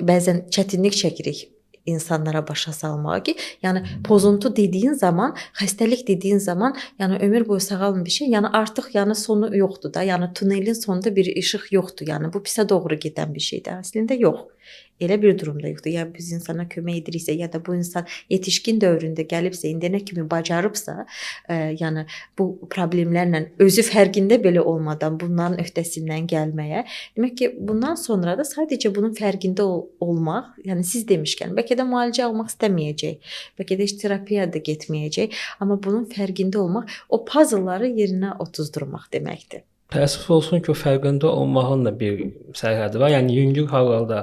Bəzən çətinlik çəkirik insanlara başa salmağa ki, yəni pozuntu dediyin zaman, xəstəlik dediyin zaman, yəni ömür boyu sağalmayan bir şey, yəni artıq yəni sonu yoxdur da, yəni tunelin sonunda bir işıq yoxdur. Yəni bu pisə doğru gedən bir şeydir. Əslində yox. Elə bir durumda yoxdur. Ya biz insana kömək ediriksə, ya da bu insan yetişkin dövründə gəlibsə, indiyənə kimi bacarıbsa, yəni bu problemlərlə özü fərqində belə olmadan bunların öhdəsindən gəlməyə, demək ki, bundan sonra da sadəcə bunun fərqində olmaq, yəni siz demişkən, bəlkə də müalicə almaq istəməyəcək, bəlkə də heç terapiya da getməyəcək, amma bunun fərqində olmaq, o puzzleları yerinə otuzdurmaq deməkdir. Təəssüf olsun ki, o fərqində olmağın da bir sərhədi var. Yəni yüngül hallarda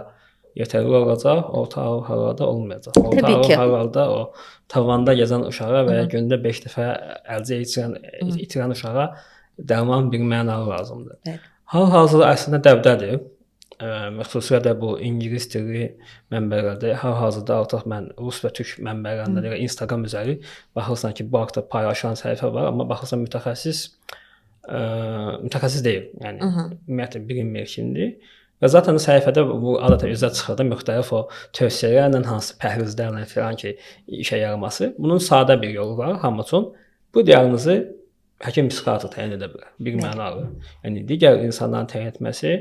yetərli olacaq, orta ağır hallarda olmayacaq. Orta ağır hallarda o tavanda gəzən uşağa və ya gündə 5 dəfə əlcək itirən uşağa dərman bir mənalı lazımdır. Hal-hazırda əslində dəbdədir. Xüsusilə də bu ingilis dilli mənbələrdə hal-hazırda artıq mən rus və türk mənbələrində də Instagram üzəri baxırsan ki, bu haqda paylaşılan səhifə var, amma baxırsan mütəxəssis mütəxəssis deyil. Yəni ümumiyyətlə bilinmir kimdir. Və zaten səhifədə bu adətən üzə çıxır da müxtəlif o tövsiyələrlə, hansı pəhrizlərlə filan ki, işə yaraması. Bunun sadə bir yolu var hamı üçün. Bu diaqnozu həkim psixiatr təyin edə bilər. Bir mənalı. Yəni digər insanların təyin etməsi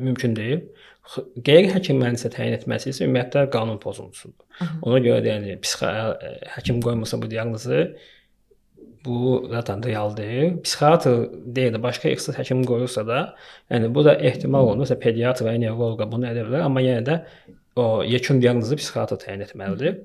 mümkün deyil. Qeyri-həkimlərin isə təyin etməsi isə ümumiyyətlə qanun pozuntusudur. Ona görə də yəni həkim qoymasa bu diaqnozu, bu zaten real deyil. Psixiatr deyil də başqa ixtisas həkim qoyursa da, yəni bu da ehtimal olunur. Məsələn, pediatr və nevroloq bunu edə bilər, amma yenə də o yekun diaqnozu psixiatr təyin etməlidir.